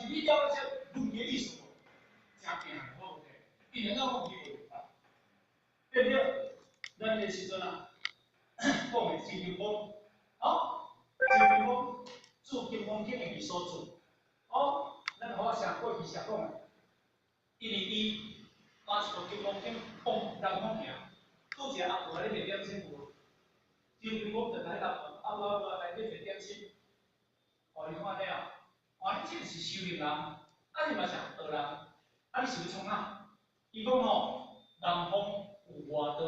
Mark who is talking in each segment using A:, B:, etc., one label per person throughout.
A: 是你了解這文字意思無？誠驚我有聽，伊會當講伊無明白。對不對？咱彼個時陣啊，講的周金剛，哦，周金剛注金剛經的義所注，哦，咱好寫過去寫講的，因為伊拿一部金剛經往南方行，拄一个阿婆咧賣點心有無？周金剛就來甲問阿婆阿婆來買一個點心，哦，伊看了，看你這個是修行人，啊你嘛是學道人，啊你是欲創啥？伊講吼，南方有外道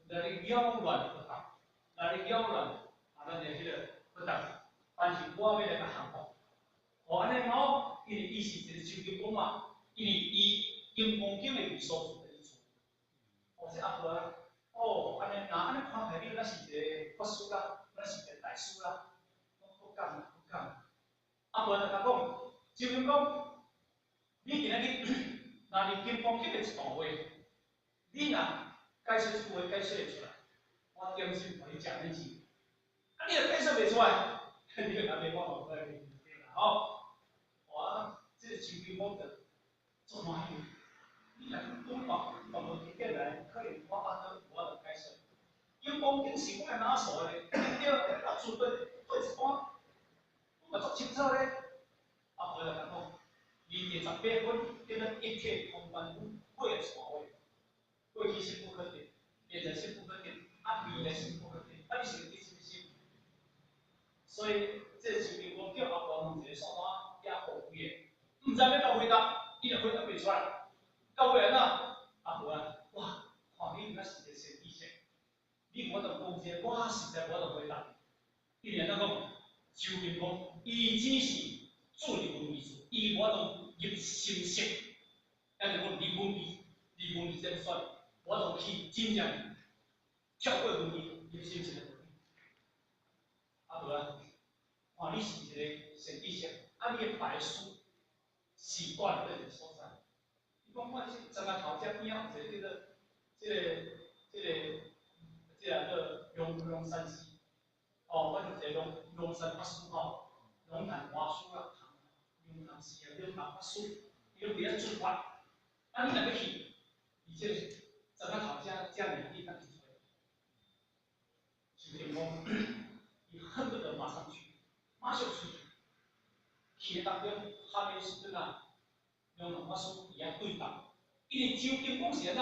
A: 來咧擾亂佛道，來咧擾亂啊咱的彼個佛道，但是我欲來共降服。哦，按呢吼，因為伊是一個周金剛嘛，因為伊金剛經的義所注的意思。哦，這阿婆啊，哦，按呢，若按呢看起來，你敢是一個法師啦，敢是一個大師啦，我講我講。阿婆就共講，周金剛，你今仔日若佇金剛經的一段話，你若解說這句話解說會出來，我點心予你食免錢。啊，你若解說袂出來，你就共賣我嘛無愛你吼。哇，這個周金剛就足歡喜。你若講別別無經典來，可能我阿都無法度解說。金剛經是我的哪數的，對對？啊，絕對對一般，我嘛足清楚咧。阿婆就共講，伊第18分叫做一切空觀分，過一段話，過去心不可得，現在心不可得，啊未來心不可得，啊你是佇啥物心？所以這個周金剛叫阿婆問一個數單，也後悔的，毋知欲共回答，伊就回答袂出來。到尾按怎？阿婆啊，哇，看你敢是一個善知識，你無法度講這個，我實在無法度回答。伊按怎講？周金剛，伊只是注入文字，伊無法度入心識，抑是講入文字，入文字怎算？無法度去真正跳過文字入心識的道理。阿婆啊，看你是一個善知識，啊，你的拜師是住佇佗一個所在？伊講我這庄仔頭這邊仔有一個叫做這個叫龍龍山寺，哦，我就一個龍龍山法師吼，龍潭法師啦，龍潭寺啊，龍潭法師，伊攏佇遐做法。啊，你若欲去，伊這個庄仔頭遮遮爾你當去揣。就講，伊恨不得馬上去，馬上出去。去的當中，哈密時陣啊，龍潭法師佇遐對答。因為周金剛是按怎？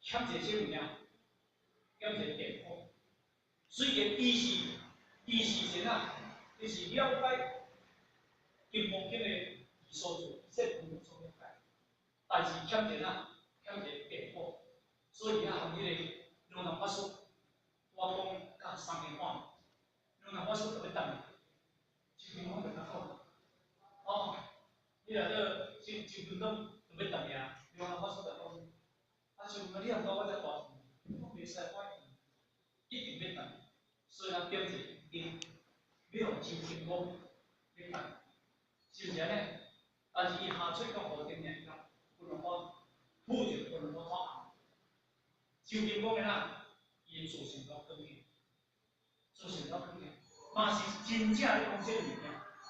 A: 欠一個啥物件？欠一個典故。雖然伊是怎？伊是了解金剛經的義所注，這部分所了解，但是欠一個怎？欠一個典故。所以啊，彼個龍潭法師，我講甲3更半，龍潭法師就欲等，周金剛就共講，哦，你若做周周金剛就欲等啊，龍潭法師就講，啊，周金剛你也毋知我遮大事，我袂使我一定欲等，所以咱點一個燈，欲予周金剛欲等，是毋是按呢？但是伊下出到湖頂爾，伊甲雲花抱著雲花拖周金剛的哪，伊的自性了轉去，自性了轉去，嘛是真正咧講這個物件，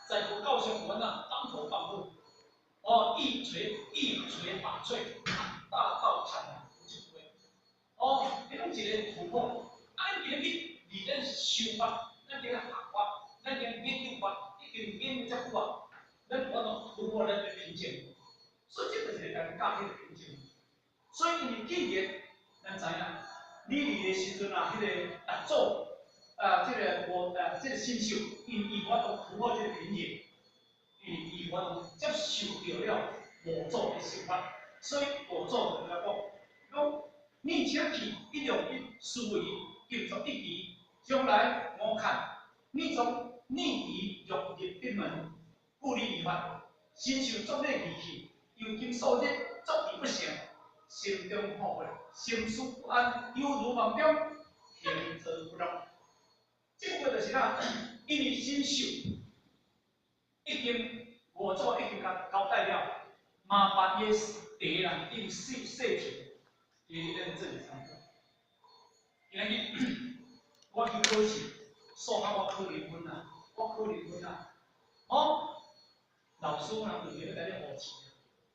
A: 在佛教上有按怎當頭棒喝，哦，一錘一錘把碎，大道坦然無這句話，哦，彼攏一個突破，啊，咱今日去佇咱修法，咱今日學法，咱今日研究法，已經研究遮久啊，咱有法度突破咱的瓶頸，所以這就是共教彼個瓶頸。所以因為既然咱知影，你佇的時陣啊，彼個達祖啊，這個無啊，這個神秀，因伊無法度突破這個瓶頸，因為伊無法度接受著了五祖的說法，所以五祖就來講，講你請去一兩一思維，求作一期，將來我看你從逆疑若入彼門，故立疑法，神秀作禮儀器，由今數日作而不成，心中後悔，心思不安，猶如夢中，行坐不樂。這個就是啥？因為神秀已經五祖已經共交代了，麻煩伊的茶啦，已經細細去，伊咱做參考。今日我去考試，數學我考零分啊，我考零分啊，哦，老師若有咧共你學字，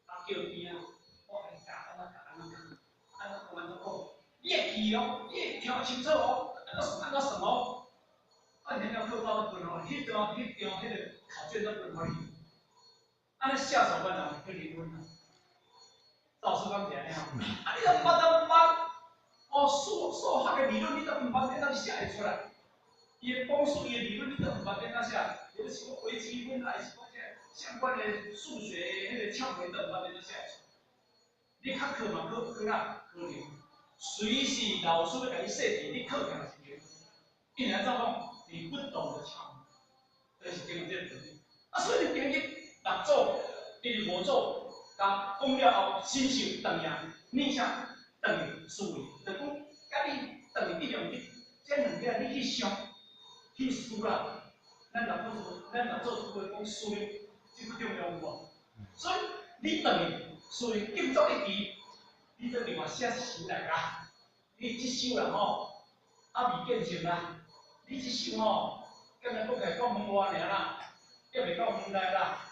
A: 啊叫邊啊，我共你教按怎教按怎教，按怎講按怎講，你會記哦，你會聽清楚哦，按怎算按怎算哦。啊，然後課報都分予你，彼張彼張彼個考卷都分予你。按呢下手班長去離婚啦。老師講是按呢吼，啊你都毋捌都毋捌，哦數學的理論你都毋捌，你哪寫會出來？伊的公式、伊的理論你都毋捌，按怎寫？尤其講微積分啊，還是講這相關的數學彼個竅門都毋捌，按怎寫會出來？你較考嘛考考哪？考零。隨時老師欲共你設題，你考起來是零。因為按怎講？你不懂得竅門，就是經過這個道理。啊，所以你今日六祖，因為五祖共講了後，親受轉去念啥？轉去思維，就講佮你轉去應用去，這兩個你去想，去思啦。咱若做，咱若做出來講思慮，這個重要有無？所以你轉去思維建作一期，你做另外寫一首來啦。你這首啦吼，猶未建成啦。你這首吼，簡單講起來到門外爾啦，猶未到門內啦。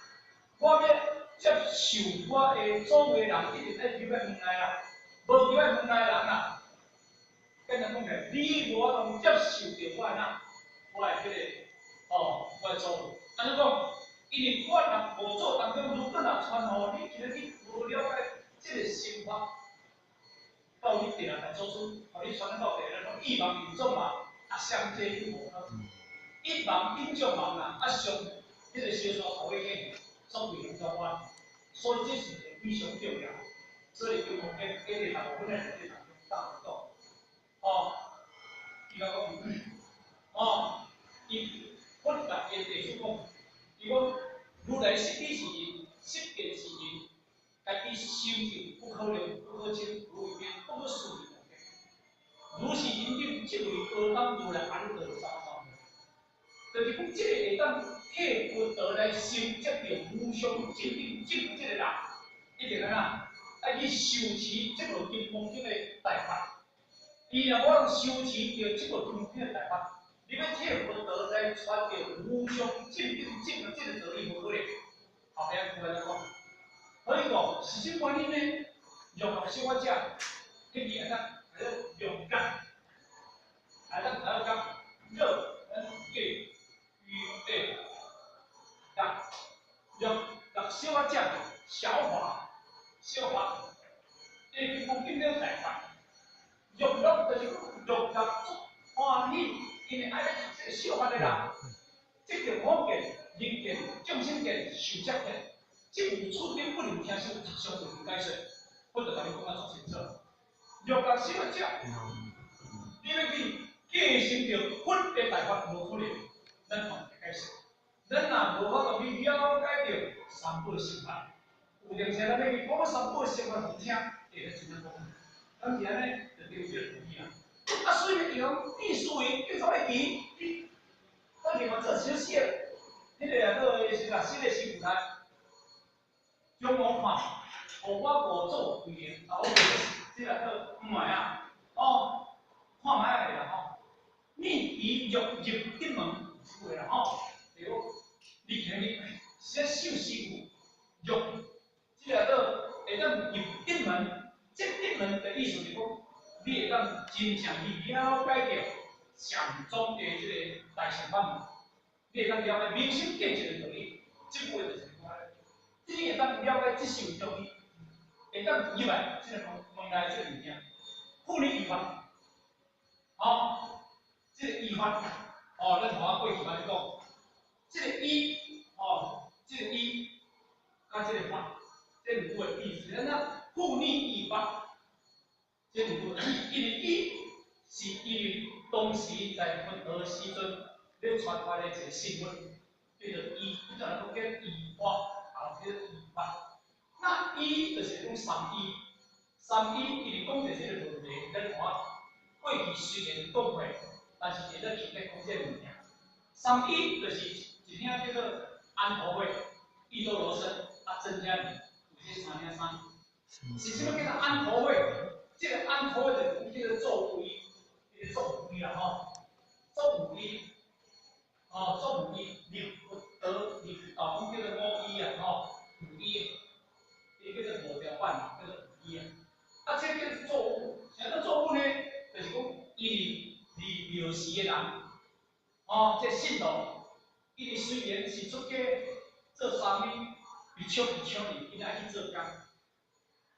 A: 我欲接受我的祖的人，一定愛入來門內啦。無入來門內人啦，簡單講起來，你無法度接受著我的哪，我的彼個，哦，我的祖父。按怎講？因為我若五祖當中，如果若傳予你，今日你無了解這個心法，到你第六代祖孫，予你傳到第六代，一盲引眾盲，啊，相繼去無一盲引眾盲啦，啊，上彼個小沙頭尾去，總歸攏總完，所以這是一個非常重要。所以金剛經經歷大部分的內底當中大講，哦，伊共講，哦，伊佛甲伊弟子講，伊講如來悉彼是人，悉見是人，家己修行不可量，不可稱，無為邊，不可思議。如是人等，即為高當如來安得三三。就是講，這個會當替佛陀來成這個無上正等正覺這個人，一定按怎？愛去修持這部金剛經的大法。伊若無法修持著這部金剛經的大法，你欲替佛陀來傳著無上正等正覺這個道理，無可能。後壁句按怎講？所以講，是啥原因呢？欲樂小可食，彼字按怎？叫做欲覺，來咱來講樂，咱叫欲覺，欲樂小可食，消化，消化。伊金剛經了大法，欲樂就是講欲覺足歡喜，因為愛欲讀這個小法的人，這叫我見、人見、眾生見、壽者見，這有處頂不能聽受讀誦就能解說，我就共你講啊足清楚。欲覺小可食，你欲去繼承著佛的大法，無可能，咱嘛會解釋。咱若無法度去了解著三寶心法，有陣時咱欲去講三寶心法予聽，會咧真正講，敢是按呢，就對這個道理啊。啊，所以伊講第思維叫做一期，你咱另外做小寫，彼個啊，做是啦，新的師傅來，將我看，予我五祖為名，啊，我這個做毋愛啊，哦，看覓仔啦吼，你伊欲入德門，這句話啦吼，對無？你今日寫受師傅，欲這個做會當入德門，這德門的意思是講，你會當真正去了解著禪宗的這個大乘法門，你會當了解明心見性的道理，這句話就是講按呢，你會當了解這是有道理，會當入來這個門門內這個物件，婦女依法，吼，這個依法，哦，咱頭仔過去按呢講，這個依，哦，這個依，佮這個法，這兩句的意思，按怎？婦女依法，這兩句，因為依是因為當時在佛陀時陣咧傳發的一個新聞，叫做依，古早人講叫依法，啊，叫做依法。那依就是講三依，三依伊是講著這個問題，咱看過去雖然講過，但是會當特別講這個物件。三依就是一領叫做安陀會、鬱多羅僧、啊僧伽梨，有這三領衫。是啥物叫做安陀會？這個安陀會就是講叫做做威，叫做做威啦吼，做威，哦做威，入佛道入道講叫做五依啊吼。寺的人，哦，這信徒，伊哋雖然是出家做沙彌，比丘比丘尼，伊愛去做工，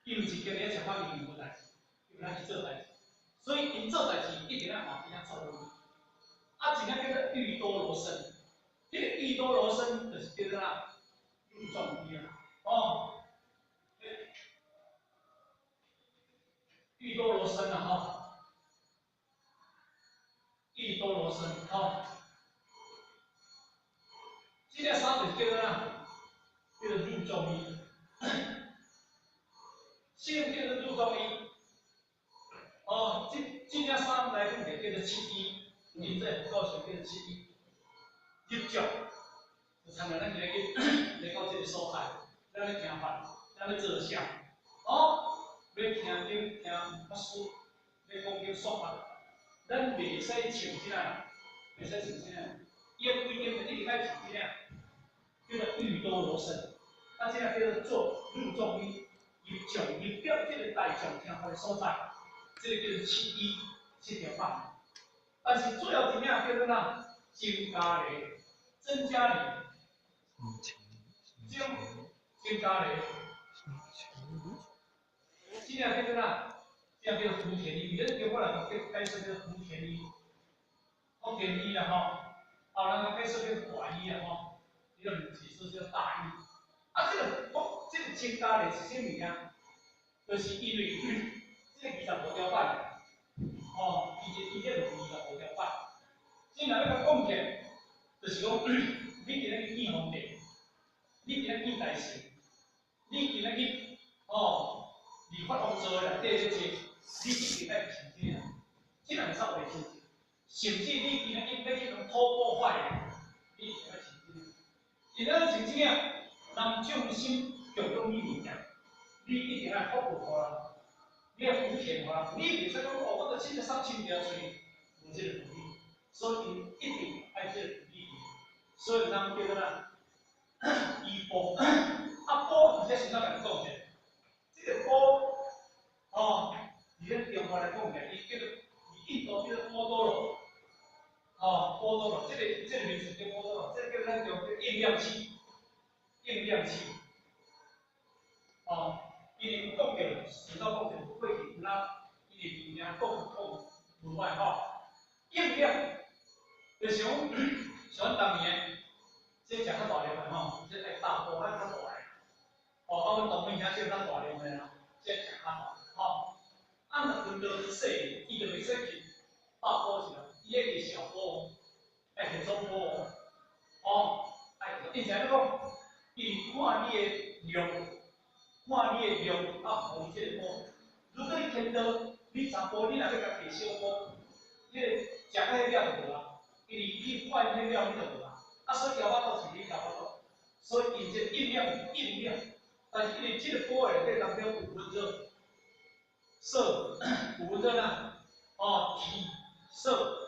A: 伊毋是叫你食飯，伊無代誌，伊愛去做代誌，所以𪜶做代誌一定愛換邊仔做。啊，一個叫做鬱多羅僧，這個鬱多羅僧就是叫做啥？入眾衣啊，哦，鬱多羅僧啊，吼，鬱多羅僧，吼，這個衫就是叫做啥？叫做入眾衣，啥叫做入眾衣？哦，這這件衫來講就叫做乞衣。𪜶這佛教上叫做乞衣，入眾，就親像咱今日去來到這個所在，咱咧聽法，咱咧坐相，哦，欲聽經聽法師，欲講經說法，咱袂使穿這個，袂使穿這個，伊的規定就一定愛穿這個，叫做鬱多羅僧，啊，這個叫做做入眾衣，入眾入到這個大眾聽法的所在，這個叫做乞衣，這條法。但是最後一名叫做哪？僧伽梨，僧伽梨，僧僧伽梨，這個叫做哪？這個叫做福田衣，咱中國人叫解說叫福田衣，福田衣啦吼，後人解說叫大衣啦吼，伊個毋是說叫大衣。啊，這個福，這個僧伽梨是啥物件？就是因為這個25條版。哦，伊這25條版，這若欲共講起來，就是講，你今仔去見皇帝，你今仔見大臣，你今仔去哦，立法王座內底這個，你一定愛穿這個，這兩稍微穿，甚至你今仔去欲去用土布法的，你一定愛穿這個。今仔穿這個，人眾心共用你物件，你一定愛服務予人。你愛福田予人，你袂使講哦，我著穿這衫穿著出去，無這個道理，所以𪜶一定愛這個道理。所以咱叫做啥？衣缽，啊缽，佇這先仔共你講者，這個缽，哦，佇咱中國來講起來，伊叫做，佇印度叫做補多羅，哦，補多羅，這個名詞叫補多羅，這個叫咱中叫應量器，應量器，哦。因為有講著，先頭講著過去有哪，伊的物件講講無歹吼。應量，就是講像阮當年，這食較大量的吼，這愛大鍋愛較大个。哦，啊，阮當年遐這較大量的啦，這食較大吼。啊，若分到細，伊就袂使去大鍋是啦，伊愛去小鍋，愛去中鍋，哦，愛伊是按怎講？伊看你的量。看你的量啊，予伊這個補。如果你牽多，你查埔，你若欲共加小補，你個食較彼了就無啊，因為你換彼了你就無啊。啊，所以枵腹肚是你枵腹肚，所以𪜶這應量是應量，但是因為這個補的內底當中有分做色，有分做啥？哦，體色，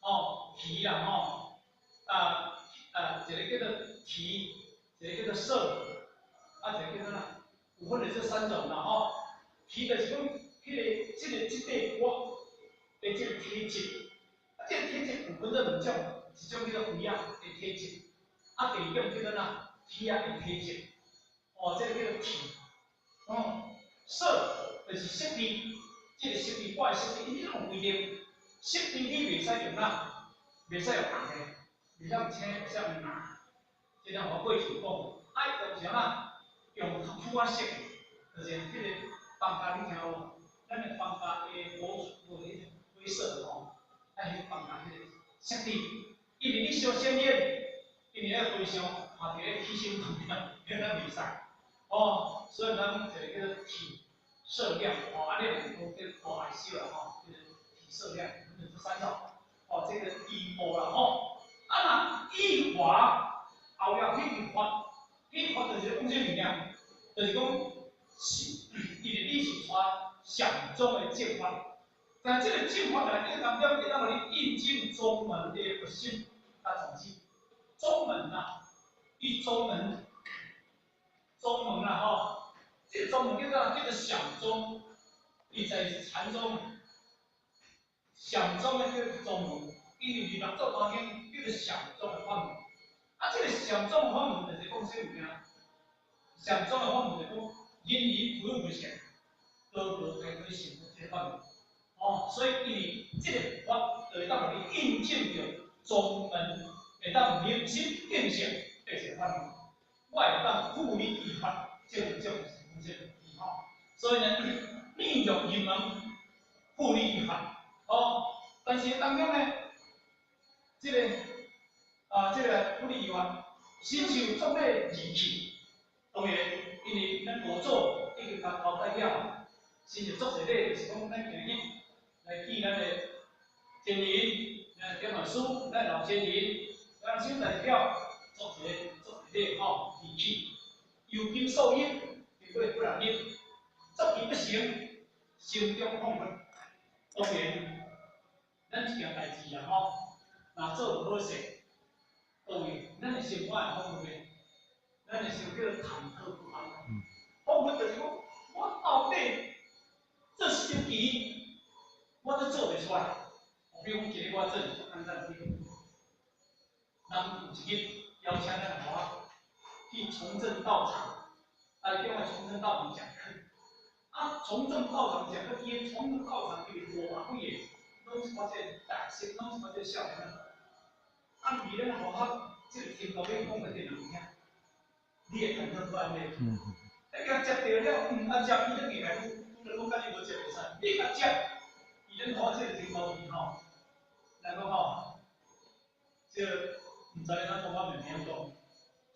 A: 哦，體啦吼，啊啊，一個叫做體，一個叫做色，啊，一個叫做啥？有分為這三種啦吼，體就是講，彼個、這個、這塊缽的這個體質，啊，這個體質有分做兩種，一種叫做肥仔的體質，啊，第二種叫做啥？鐵仔的體質，哦，這個叫做體，哦，色就是色地，這個色地，缽的色地，伊攏有規定，色地你袂使用啥？袂使用紅的，袂使用青，袂使用藍，這個我過去有講，愛用啥？用較普仔色的，就是彼個放假你聽有無？咱的放假的火火迄個灰色的吼，愛彼放假彼個色地，因為你燒顯眼，因為彼和尚看著咧起心動念，彼咱袂使，哦，所以咱一個叫做體色量，哦，啊，你若是講叫大愛小啦吼，叫做體色量，分成這三種，哦，這個衣缽啦吼，啊若意華後壁彼個法，彼法就是講啥物件？就是講，是，因為你是傳顯宗的正法，但這個正法內底當中，會當予你印證宗門的核心佮宗旨。宗門啊，伊宗門，宗門啦吼，這個宗門叫做叫做顯宗，伊在禪宗，顯宗的叫做宗門。因為六祖壇經叫做禪宗的法門。啊，這個禪宗的法門就是講啥物件？禪宗的法門就是講人云不用不想，高高開開成佛這個法門。哦，所以因為這個法就會當予你印證著宗門，會當明心見性的一個法門。我會當付你依法，這個就是講這個吼。所以呢，密入入門，付你依法。哦，但是當中呢，這個付你依法，身受作禮儀器。當然，因為咱五祖已經共交代了，身受足濟禮，就是講咱今日來見咱的前人，咱點萬師，咱老前人，咱先代表做一個做一禮吼儀器，由金受印，經過幾若日，作其不成，心中恍惚。當然，咱這件代誌啊吼，若做無好勢，當然咱的生活會恍惚的，咱的心叫做忐忑不安。恍惚就是講，我到底這是點期，我都做袂出來。比如講，今日我做一簡單的，人有一日邀請咱同學去崇正道場，台中的崇正道場講課。啊，崇正道場講課，伊崇正道場伊五百幾個，攏是我這個大學，攏是我這個少年仔。啊，伫咱學校這個聽到欲講的這人聽，你會忐忑不安袂？你共接著了，啊接伊都硬來講，拄著講甲你無接會使，你共接，伊咱學校這個聽到邊吼，來講吼，這個毋知影怎講，我袂曉講，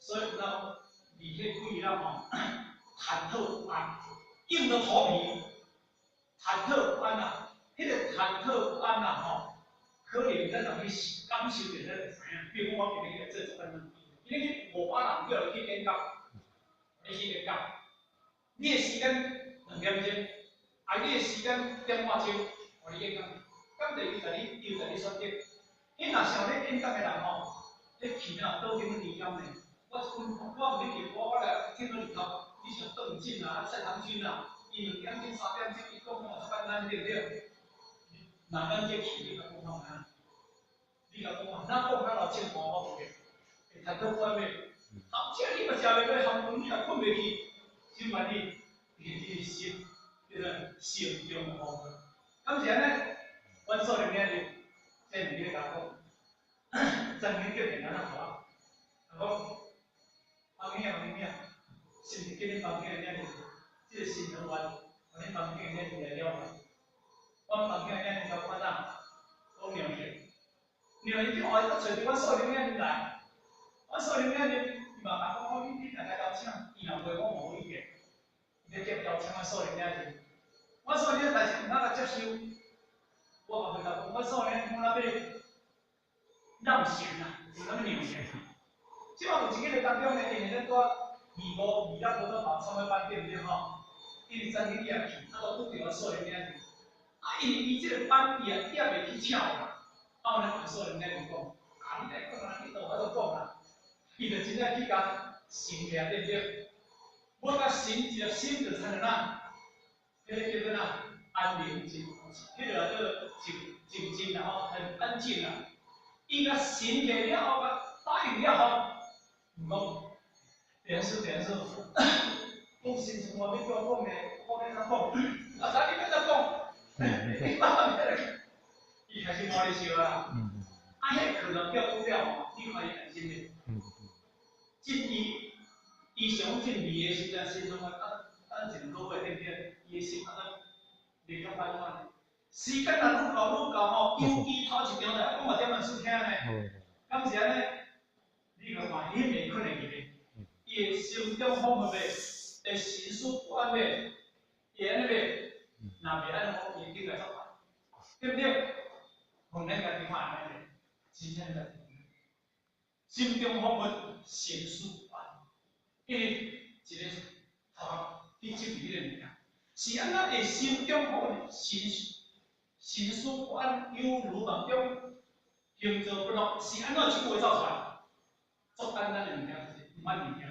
A: 所以有當伫彼幾日吼，忐忑不安，硬著頭皮，忐忑不安啊，彼個忐忑不安啊吼，可能咱人去感受著，咱就知影。比如講，我今日去做做簡單，今日去500人叫你去演講，你去演講，你的時間2點鐘，啊，你的時間點半鐘，予你演講，敢著伊在你，伊在你選擇。你若想欲演講的人吼，你去哪倒間去講呢？我我毋咧去，我來聽到日頭，你像鄧進啊、蔡唐君啊，伊2點鐘、3點鐘，伊講講足簡單，對毋對？若咱這去，你共講看覓？你共講看，咱講較老正話，我無會，會忐忑不安袂？好，這你嘛食袂落，含飯你也困袂去，請問你，你的心，叫做心中恍惚。敢是按呢？阮數年兄弟，這兩日共我講，昨日叫電話來互我，伊講，房兄房兄，是毋是叫恁房兄的兄弟？這個新能源，予恁房兄的兄弟來了解。阮房兄的兄弟共我哪講尿性，尿性之後，伊閣揣著阮數年兄弟來，阮數年兄弟伊嘛共講，你若來邀請，伊若袂講無意見，伊欲叫邀請阮數年兄弟，阮數年兄弟但是毋通共接受，我嘛回答講，阮數年兄弟講咱欲讓賢啊，是咱欲讓賢。這擺有一日當中呢，因為咱拄仔二五二六無拄辦參會班對毋對吼？因為昨日伊也去，啊，都拄著阮數年兄弟。啊，因為伊這個班伊也也袂去請啦，啊，我咧阮數年兄弟講，啊，你來講啊，你都有法度講啦。伊就真正去共神起來，對毋對？我共神一粒心就親像哪？彼個叫做哪？安寧靜，彼個叫做靜靜靜啦吼，很安靜啦。伊共神起了後，共答應了後，毋講，電視電視，講新像我欲叫我講的，我欲按怎講？啊，啥你欲按怎講？你慢慢來。伊開始滿咧笑啊！啊，彼個課堂叫講了吼，你看伊安心袂？進伊，伊想進二的時陣，心中啊等等一個月，對毋對？伊的心啊，袂較歹看。時間若愈到愈到吼，尤其頭一場來講嘛，點萬事聽呢？敢是按呢？你共看，伊袂困會去咧，伊會心中恍惚袂，會神思不安袂，會按呢袂？若袂按呢好，伊會來作對毋對？問咱家己看按呢袂？真正家己心中恍惚，神思不安，因為一個頭殼去執彼彼個物件，是按怎會心中恍惚，神思不安，猶如夢中，行坐不樂，是按怎這句話走出來？足簡單的物件，就是毋捌物件，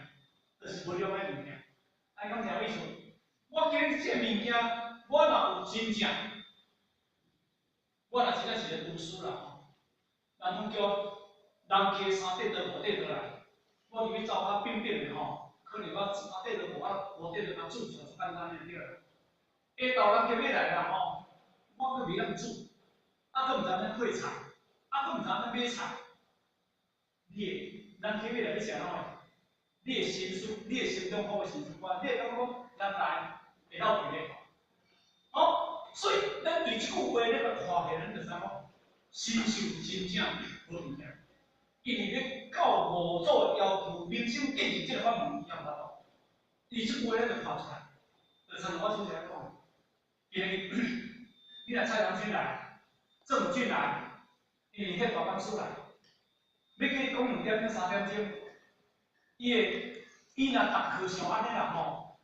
A: 就是無量的物件。按呢講啥意思？我今日這個物件，我若有真正，我若真正是個廚師啦吼，人講叫人客三塊桌五塊桌來，我入去走較扁扁的吼，可能我三塊桌五塊桌通煮出來足簡單的對啦。下晝人客欲來啦吼，我閣袂曉煮，啊，閣毋知按怎配菜，啊，閣毋知按怎買菜。你會人客欲來欲食哪會？你的心思，你的心中好的心思，你會感覺講人來會落肥咧？哦，所以咱對這句話咧來看起來，咱就知影講，神秀真正好物件，因為咧到五祖要求明心見性這個法門，伊也無法度。伊這句話咱就看出來，就親像我先前講，今日你若蔡長軍來，鄭俊來，因為彼大講師來，欲叫伊講2點鐘、3點鐘，伊會，伊若逐課像按呢啦吼，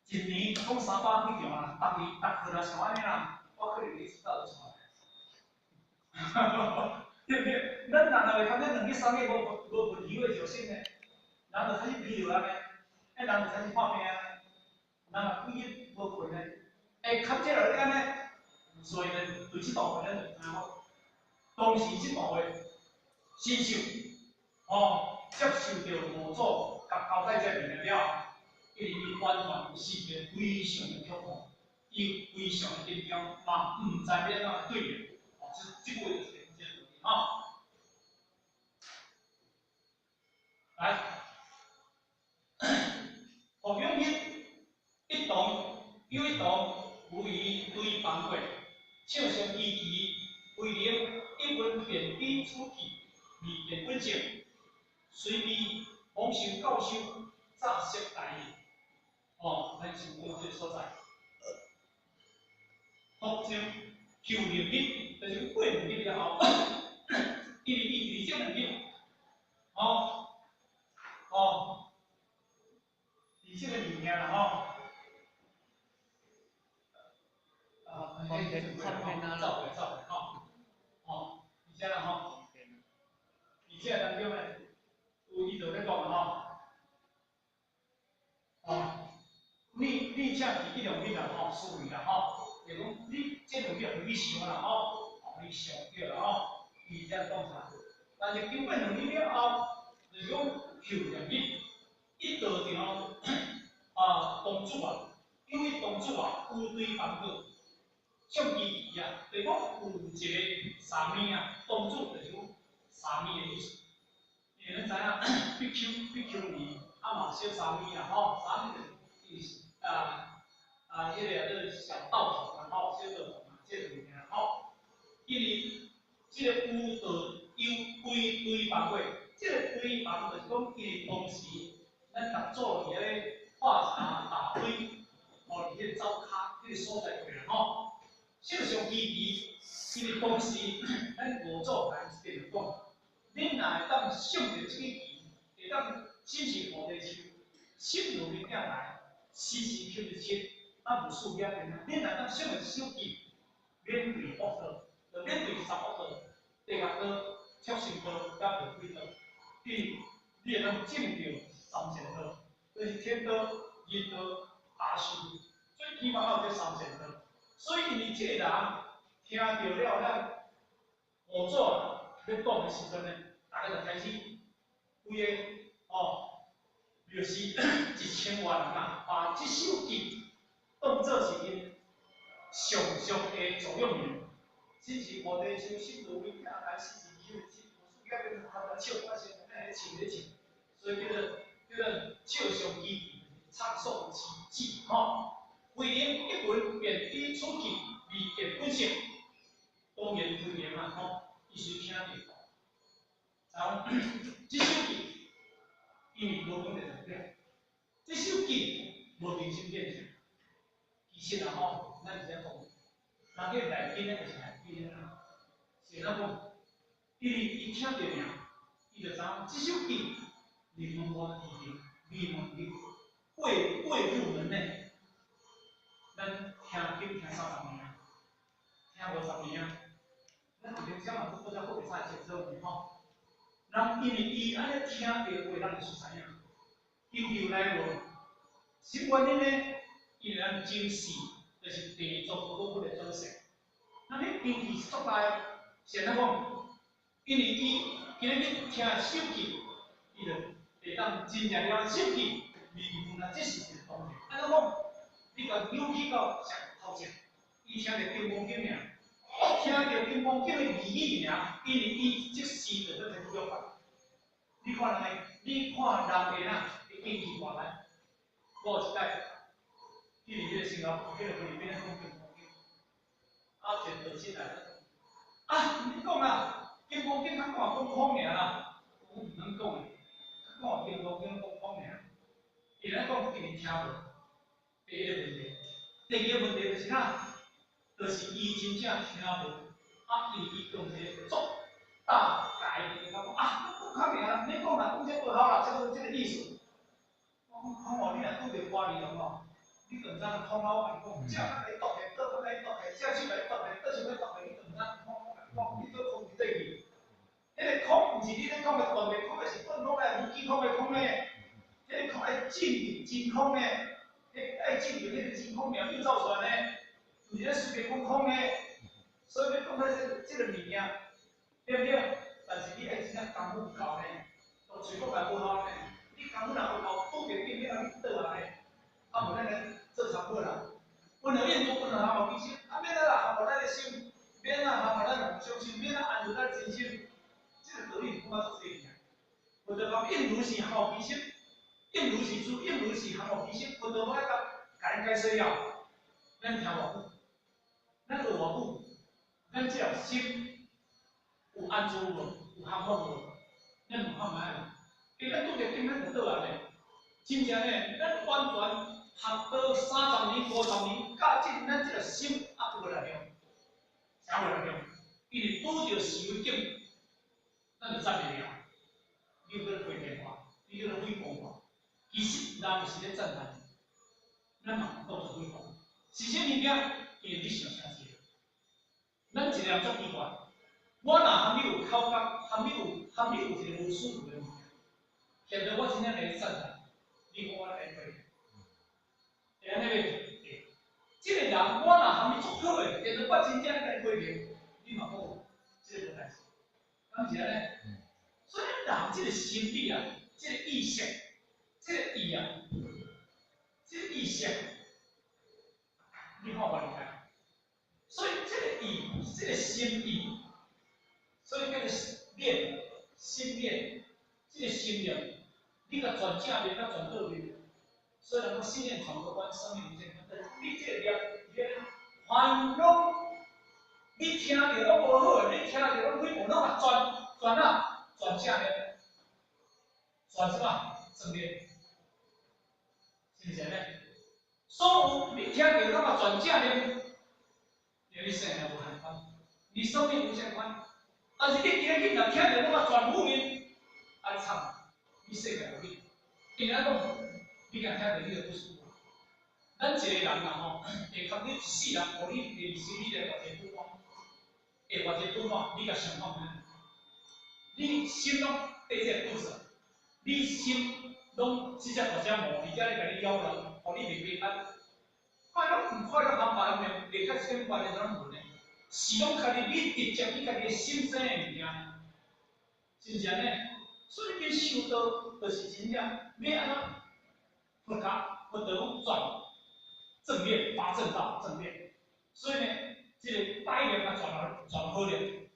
A: 一年講300幾場啊，逐年逐課若像按呢啦，我可能你出道就出來。對不對？咱人若會通這兩日三日無問題話就省呢，人就開始疲勞啊呢，欸人就開始破病啊，人若規日無睏呢，會較這落按呢，所以呢，對這部分咱就知影講，當時這部分神秀，哦，接受著五祖共交代這物件了後，因為伊完全是一個非常的恐慌，伊非常的緊張，嘛毋知欲按怎對應，哦，這這句話就是這個道理吼。來，復永日一同又一同，無疑對房過，唱誦依其威靈，一聞便知此偈，未見本性，隨便蒙受教授，乍悉大意。哦，咱先講這個所在。復正求2日，就是過2日了後，因為伊佇這兩日，哦，哦，佇這個物件啦吼。啊，走過走過吼，哦，佇遮啦吼，佇這當中呢，有伊就咧講吼，哦，你請佇這兩日啦吼，思維啦吼，就講你這兩日回去想啦吼，哦，你想對啦吼，伊這樣講啥？但是經過兩日了後，就是講後兩日，一道場啊，當主啊，因為當主啊，有對房過，唱機器啊，就是講有一個沙彌啊，當主就是講沙彌的意思。因為咱知影比丘、比丘尼啊嘛小沙彌啦吼，沙彌就是伊啊啊，彼個叫做小道童啦吼，小道童啊，這個物件吼。因為這個有道有歸堆房過，這個堆房就是講，因為當時咱六祖佇咧化茶打堆，哦，佇彼個灶跤彼個所在過啦吼。唱誦機器，因為當時咱五祖來一定講，恁若會當誦著這个偈，會當親自菩提樹，心如明鏡來，時時求一切，啊無事業變。恁若當誦著這首偈，免對惡道，就免對三惡道、地獄道、畜生道、佮餓鬼道，因為你會當證著三善道，就是天道、人道、阿修羅，最起碼有這三善道。所以因為這個人聽著了咱五祖欲講的時陣呢，大家就開始規个哦，就是1000外人啊，把這首偈當做是𪜶上上的座右銘。只是菩提樹，心如明鏡來，時時求一切，無事業變，含來笑，我先咧唱咧唱，所以叫做唱誦機器，唱誦其偈吼。慧能一聞便知此偈，未見本性，當然慧能啊吼，伊隨聽著，知影這首偈，因為無講著重點，這首偈無明心見性，其實啊吼，咱是按怎講，人叫內經咧，就是內經啊，是按怎講？因為伊聽著爾，伊就知影這首偈入門無佇入門入未未入門內。咱聽經聽30年啊，聽50年啊，咱有陣時嘛閣較好會使清楚呢吼。人因為伊按呢聽著話，咱就知影，經由來無？什麼原因呢？因為咱前世就是地藏菩薩的轉世，那彼經歷是足大的，是按怎講？因為伊今日去聽手機，伊就會當真正了手機，明文啊，這是一個當然。按怎講？你共扭去到上頭前，伊聽著金剛經爾，聽著金剛經的義語爾，因為伊即時就欲提出法。你看人的，你看人會哪會經濟大來？我有一擺去佇彼個新加坡，彼個菲律賓咧講金剛經，啊，一個道士來，啊，你講啦，金剛經較講講空爾啦，我毋通講的，講金剛經講空爾，伊咧講因為聽無。第一個問題，第二個問題就是啥？就是伊真正聽無，啊，因為伊用一個足大概的講啊，講較爾啦，免講啦，講這無效啦，這個意思。我講空哦，你若拄著花蓮人哦，你就毋知影空啊，我共你講，這較來剁下，倒較來剁下，這手來剁下，倒手來剁下，你就毋知影空我共你講，你做空佇佗去。彼個空毋是你咧講的斷的空，是斷空的，無記空的空呢？彼個空愛進入真空呢？彼愛進入彼個真空爾又走出來呢？毋是咧隨便講空呢？所以欲講這個物件，對毋對？但是你愛真正功夫有夠呢，都揣講來無效呢。你功夫若無夠，拄著境你通去倒啊呢？啊，無咱來做參考啦。本來印度本來含無其實，啊，免啊啦，含無咱的心，免啊含無咱無相信，免啊安住咱真心。這個道理講啊足濟爾。佛陀講應如是含無其實，應如是諸，應如是含無其實。佛陀愛共共𪜶解說了，咱聽偌久？咱學偌久？咱這條心有安住無？有含法無？咱問看覓？伊咱拄著境，咱就倒啊呢。真正呢，咱完全學道30年、50年，教進咱這個心猶無力量，啥無力量？因為拄著是非境，咱就讚袂了。你有閣回電話，你閣誹謗我，其實人是咧讚嘆，咱嘛當做誹謗。是啥物件？因為你想啥濟。咱一個人足奇怪，我若含你有口角，含你有一個無舒服的物件，現在我真正來讚嘆，你講我來批評，會按呢袂？會。這個人我若含你足好的，現在我真正來批評，你嘛講這個無代誌，敢是按呢？所以人這個心理啊，這個意識，這個意啊，這個意識，你看偌厲害。所以這個意，這個心意，所以叫做念，心念，這個心念，你共轉正面，佮轉倒面。所以人講心念轉個彎，生命無限寬。你這個念，念凡攏你聽著攏無好的，你聽著攏誹謗，攏共轉轉啊，轉正面，轉什麼？正面，是毋是按呢？所有你聽著攏共轉正面，你生命無限寬，你生命無限寬。但是你今日去若聽著攏共轉負面，啊你慘，你世界無去。因為按怎講，你若聽著你就不舒服。咱一個人啊吼，會共你一世人，予你內心裡來偌濟不滿，會偌濟不滿，你共想看覓？你心攏缀這個不舍，你心攏這隻大隻毛佇遮咧共你擾亂，予你袂平安。看攏毋快樂，含別人面，下較這種別人攏無呢？是攏家己你直接你家己的心生的物件，是毋是按呢？所以你修道，就是真正欲按怎佛教佛道講轉正念，八正道正念。所以呢，這個歹念啊轉轉好念。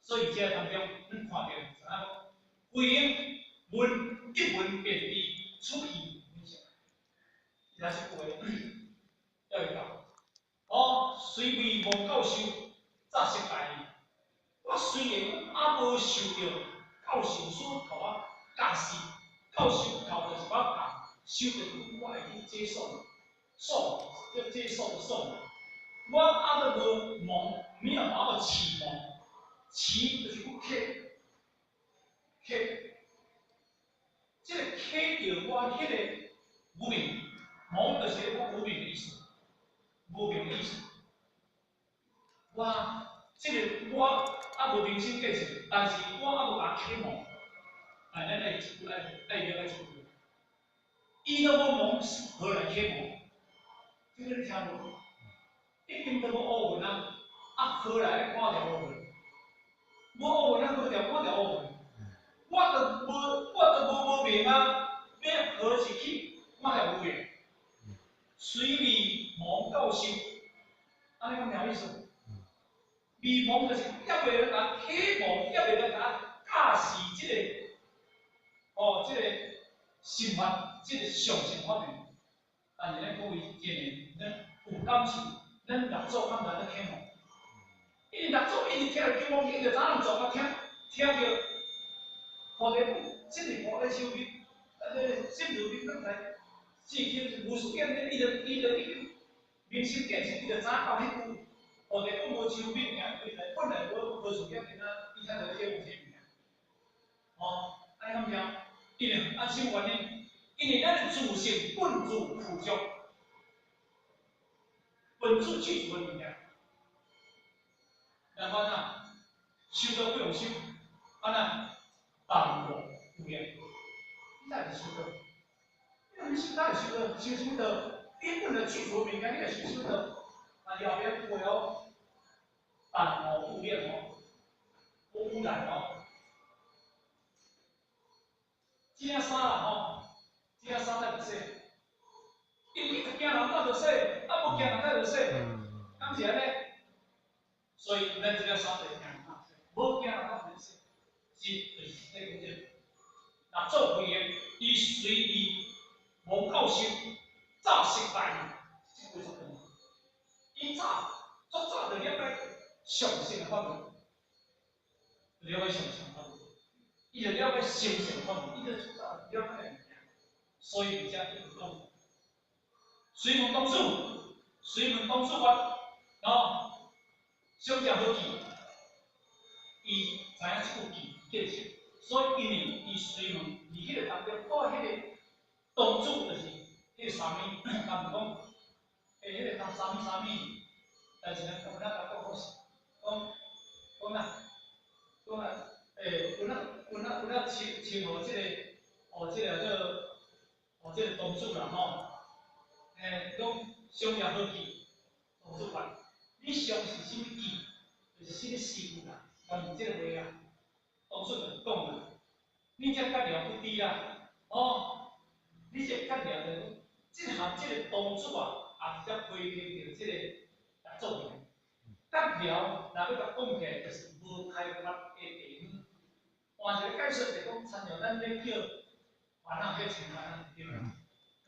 A: 所以這當中，咱看著知影講，慧能聞一聞便知，此意無啥。伊來是句話，釣魚到。哦，雖未蒙教授，早識大義。我雖然猶無受著教授師共我教示，教授教就是我教，受著我會去接受，受叫接受的受。我猶閣無蒙，沒有把我啟蒙，啟就是去啟，啟，這個啟著我彼個無明，蒙就是我無明的意思，無明的意思。我這個我猶無明心見性，但是我猶無共啟蒙。哎，咱愛一句愛愛了解這句。伊都無蒙，何來啟蒙？這個你聽無？已經都無烏雲啊，啊何來看著烏雲？無烏雲，咱無條看著烏雲。我都無，我都無無明啊！欲何時起？看著有的。隨迷蒙教授，按呢講啥意思？迷蒙就是猶未來啟蒙，猶未來教示這個，哦，這個心法，這個上乘法門。但是咱各位見面，咱有感受，咱六祖敢來咧啟蒙？因為六祖一直聽著金剛經，就早人做啊聽，聽著菩提母，心是菩提樹葉，啊，這個心如明燈台，是叫無數見，伊就已經明心見性，伊就知影到彼句菩提母無樹滅，本來無無數見，伊聽著這有啥物件？哦，按呢敢對？因為啊，什麼原因？因為咱的自性本自具足，本自具足的物件。然後呢，修道不用修，啊那淡無有染，你哪會修道？你修哪會修道？修什麼道？你本來具足物件，你會修什麼道？啊，後邊有哦，淡無污染哦，無污染哦。這件衫啦吼，這件衫才袂洗，因為驚人才著洗，啊無驚人才著洗，敢是按呢？所以咱這件衫就驚人洗，無驚人才免洗，是就是這個這個。六祖慧能，伊隨迷蒙教授，早失敗，這句足重要。伊早足早就了解上乘的法門，了解上乘法門。伊就了解神聖法門，伊就早了解物件，所以伫遮伊就講，隨問當主，隨問當主法，哦，相者何記？伊知影這句記記得，所以因為伊隨問佇彼個當中，帶彼個當主就是彼個啥物，他們講，欸，彼個當啥物啥物，但是呢，有哪甲講講是，講講哪，講啊，欸，有哪有哪有哪稱稱呼這個，哦，這個叫哦，這個當主啦吼，欸，講相者何記？當主法，你相是啥物記？就是啥物師傅啦，但是這個話啊，當主就講啦，你這覺了不知啦，哦，你這覺了就這項這個當主啊，也直接批評著這個六祖慧能。覺了，若欲共講起來，就是無開發的地方。換一個解說，就講，親像咱咧叫煩惱彼種安呢對無？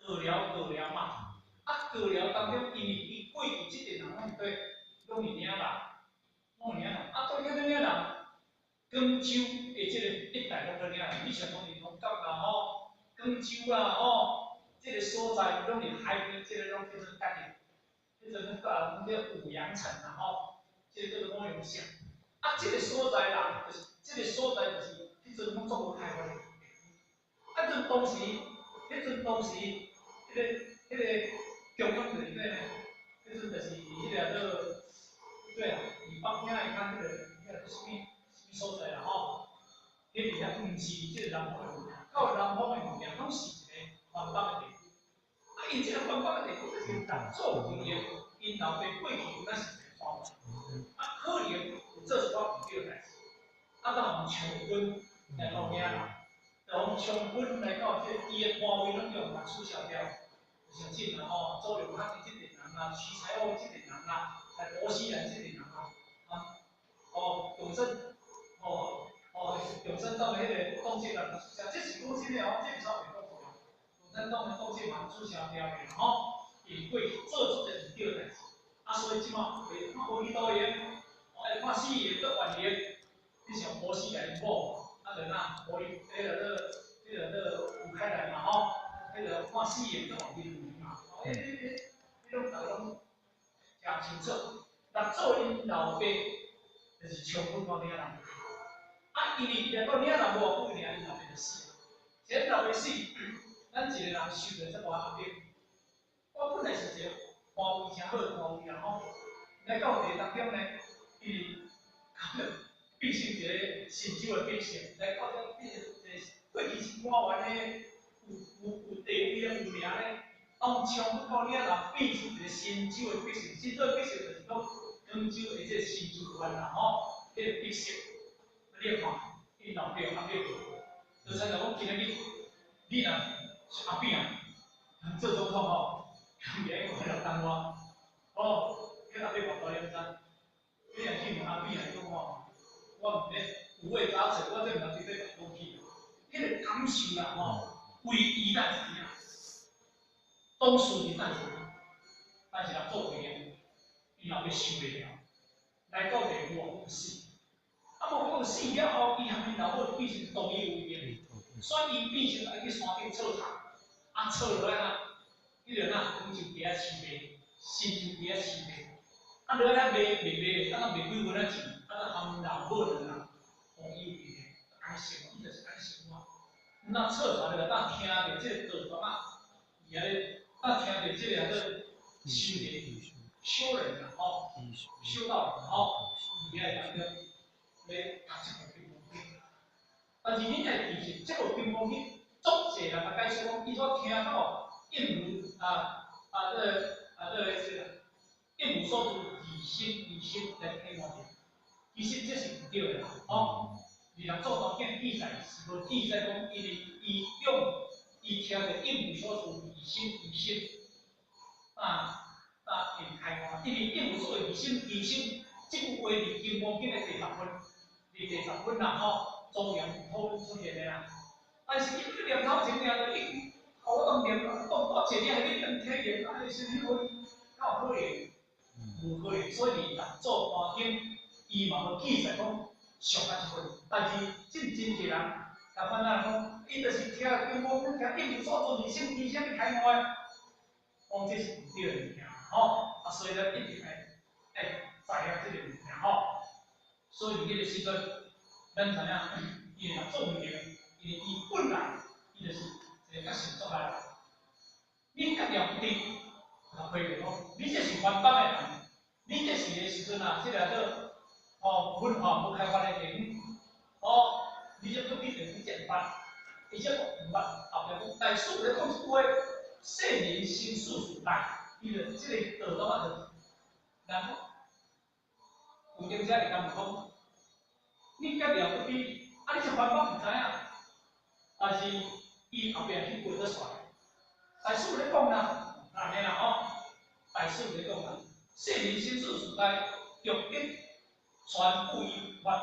A: 過寮過寮嘛，啊過寮當中，因為伊過去這陣人攏對，攏是領人，攏是領人，啊對叫做領人，廣州的這個一帶攏做領人，你像講林峰港啦吼，廣州啦吼，這個所在攏是海邊，這個攏叫做甲寮，彼陣攏叫叫五羊城啦吼，這個叫做五羊城。啊，這個所在啦，就是這個所在就是彼陣攏足無開發的地方。啊，陣當時，彼陣當時，彼個中央就是咩呢？彼陣就是彼個叫做，對啊，佇北京的較彼個啥物啥物所在啦吼？彼邊遐毋是這個南方的物件，到南方的物件攏是一個環北的地區。啊，𪜶這個環北的地區就是六祖慧能，𪜶老爸過去有那是一個官員，啊，可能有做一寡毋對的代誌，啊，到予充軍來到嶺南，就予充軍來到這個伊的官位攏用共取消掉，就像這啦吼，周永康這陣人啊，徐才厚這陣人啊，來薄熙來這陣人啊，啊，哦，永生，哦哦，永生黨的彼個黨籍啊，取消，這是講真的哦，這毋是我講錯的。共產黨的黨籍嘛取消掉的吼，伊過去做足濟毋對的代誌，啊，所以這馬看無期徒刑，愛判死刑閣緩刑，你像薄熙來𪜶某，啊，就哪，無伊，彼個做，彼個做吳開來嘛吼，彼個判死刑閣緩刑嘛，哦，彼彼彼，彼攏逐个攏誠清楚。六祖𪜶老爸就是充軍到嶺南，啊，因為伊來到嶺南無偌久爾，𪜶老爸就死。這老爸死，咱一個人受著這大壓力。我本來是一個官位誠好的官位啦吼，來到地當中呢，伊變成一個新州的百姓，來到這變成一個過去是官員的，有有有地位的有名的，啊，充軍到嶺南變成一個新州的百姓，新州的百姓就是講廣州的這個新州縣啦吼，彼個百姓，你看，𪜶老爸阿伯，就親像講今仔日，你若是阿扁啊，做總統吼，伊愛過來台灣，哦，叫阿伯跋多點知？你若去問阿扁來講吼，我毋免五味雜陳，我這毋通直接講起。彼個感受啦吼，唯伊咱知影，當事人咱知影，但是若做袂了，𪜶老爸受袂了，來到地府死。啊，無講死了後，伊含𪜶老母變成同一有緣，所以伊變成愛去山頂採茶，啊，採落來啊，彼個哪講就佇遐市賣，新就佇遐市賣，啊，落來遐賣賣賣，啊，賣幾分仔錢，啊，含老母兩人同伊有緣，按生活，伊就是按生活。那採茶落來，當聽著這個道童仔，伊遐咧，當聽著這個叫做修煉修人啦，吼，修道人吼，伊遐當中。咧讀這部金剛經，但是恁愛記住，這部金剛經足濟人來解釋講，伊所聽到應如啊啊這個啊這個啥啦，應無所住而生其心來體悟著，其實這是毋對的啦，吼。二六祖壇經記載是無記載講，因為伊用伊聽著應無所住而生其心，啊啊會開悟，因為應無所住而生其心，這句話佇金剛經的第十分。佇第十分啦吼，莊嚴討論出現的啦。但是伊這念頭前爾就已經，我當念當我一日喺咧念體驗，啊，是彼個敢有可能？無可能。所以佇六祖壇經，伊嘛無記載講上啊一分。但是真真濟人，共款仔講，伊就是聽金剛經，聽應無所住而生其心去開悟的，講這是毋對的物件吼。啊，所以咱一定愛愛知影這個物件吼。所以佇彼個時陣，咱知影，伊會做物件，因為伊本來伊就是一個覺性足的人。你覺了不定，就批評講，你這是番邦的人，你這是的時陣啊，這個叫哦文化無開發的地方，哦，你這叫去你這毋捌，伊這毋捌，後壁講大師咧講一句話，世人生死時代，伊就這個道道啊，就然後有當時會共問講，你覺了不低，啊你這番邦毋知影，但是伊後壁彼句閣煞來，大師咧講啦，按呢啦吼，大師咧講啦，世人生死時代，欲得傳布依法，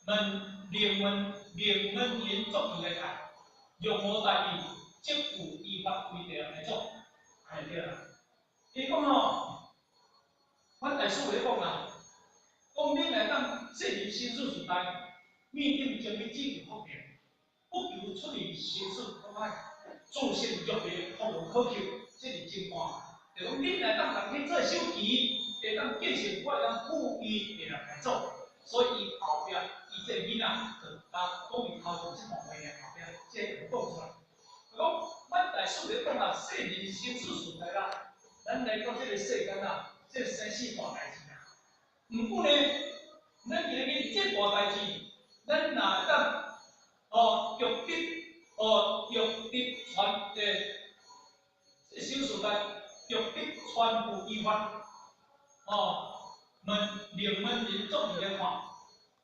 A: 問靈門靈門因作意來看，若無大意，則有依法規定來做，按呢對啦。伊講吼，阮大師咧講啦，講恁來當世人生死時代，面頂精密只求福田，不求出離生死苦海，自性若袂福無可求，這是真話。就講恁來當共去做手機，會當建設，我會當富裕的人來做。所以伊後壁，伊這個囡仔就甲講伊頭前這段話爾，後壁這個講出來。就講，阮大師咧講啊，世人生死時代啦，咱來到這個世間啊，這個生死大代誌啊。毋過呢，咱今日這大代誌，咱若會當哦，欲得哦，欲得傳這生死代，欲得傳付依法，哦，問靈門人作意來看，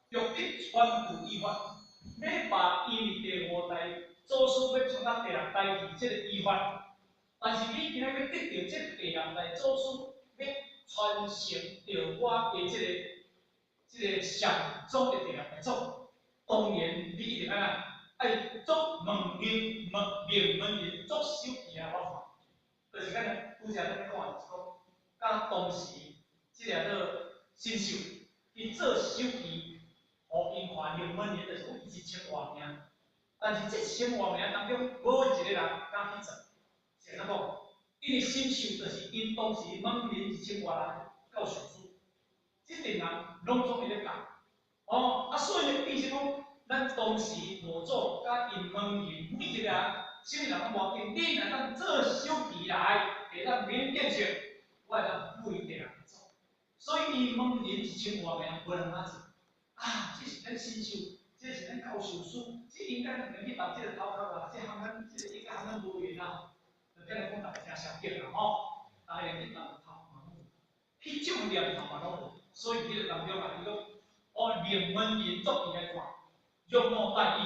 A: 欲得傳付依法，欲把因為第五代祖師欲傳到第六代去這個依法，但是你今仔欲得著這第六代祖師欲傳承著我的這個上祖的第六代祖，當然你一定愛按愛做問靈問靈門人作手機來我看，就是敢若拄才咱咧講的，就是講，佮當時這個叫新秀，伊做手機，予𪜶看靈門人就是講伊一千外名，但是這一千外名當中，無一個人敢去做，是按怎講？因為新秀就是𪜶當時門人一千外人教授師，這陣人攏總會咧教，哦，啊所以咧變成講，咱當時老祖佮𪜶門人每一個人，啥物人攏無要緊，你若當做手機來，會當免建設，我會當付伊第六個祖。所以伊門人一千外名，無人敢做。啊，這是咱新秀，這是咱教授師，這應該咱去當這個頭殼啊，這含咱這個應該含咱無緣啊。就按呢講，逐个誠相敬啦吼，逐个去當頭嘛攏有，彼種念頭嘛攏有，所以彼個當中啊，伊講哦，靈門人作意來看，若悟大義，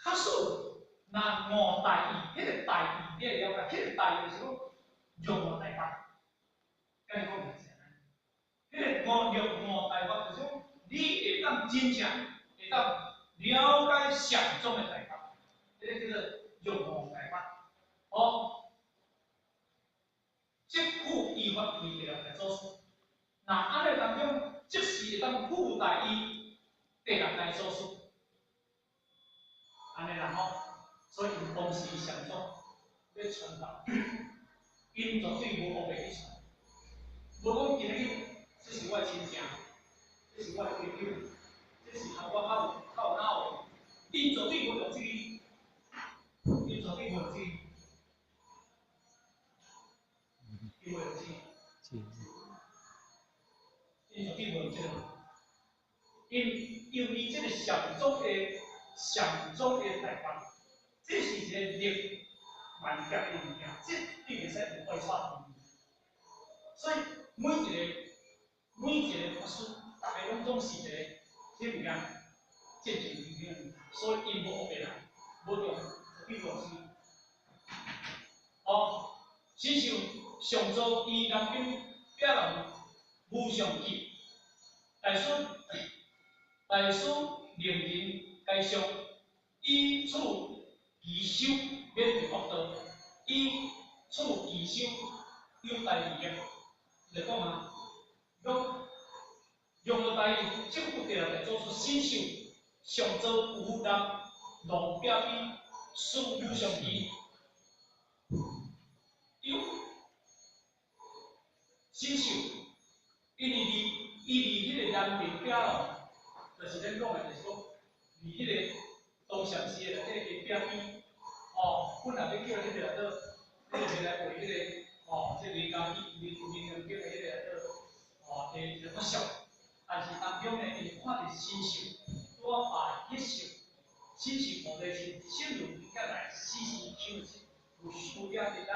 A: 假使若悟大義，彼個大義你會了解，彼個大義就是講若悟大法，敢是講是按呢？彼個悟若悟大法就是講，你會當真正會當了解禪宗的大法，彼個叫做若悟大法。哦，即附依法為第六大祖師。若按呢當中，即是會當附帶伊第六代祖師，按呢啦吼。所以𪜶當時禪宗欲傳道，𪜶絕對無烏白去傳，無講今仔日這是我的親情，這是我的朋友，這是和我較有腦的，𪜶絕對無用這个，𪜶絕對無用這个，𪜶無用這个，𪜶絕對無用這个，𪜶因為這個禪宗的大法。這是一個力萬劫的物件，這一定會使有怪錯。所以每一個法師，逐个攏總是一個啥物件，戰戰兢兢。所以𪜶無烏白來，無用，絕對無是。哦，親像上座於南京煏龍無上記，大師令人該相以處其修免被惡道，以處其修有大利益。就講啊，用用了大義，政府第六代祖師神秀上座有南龍壁邊師無上記，有神秀，因為伊佇彼個南平煏龍，就是咱講的，就是講佇彼個東禪寺的內底壁邊，哦，本來欲叫彼個做，彼個來畫彼個，哦，這個林家林林良景的彼個做，哦，一個佛像，但是當中呢，伊看著神秀，拄仔把彼像，神秀菩提心，心如起來，時時求有修了伫來，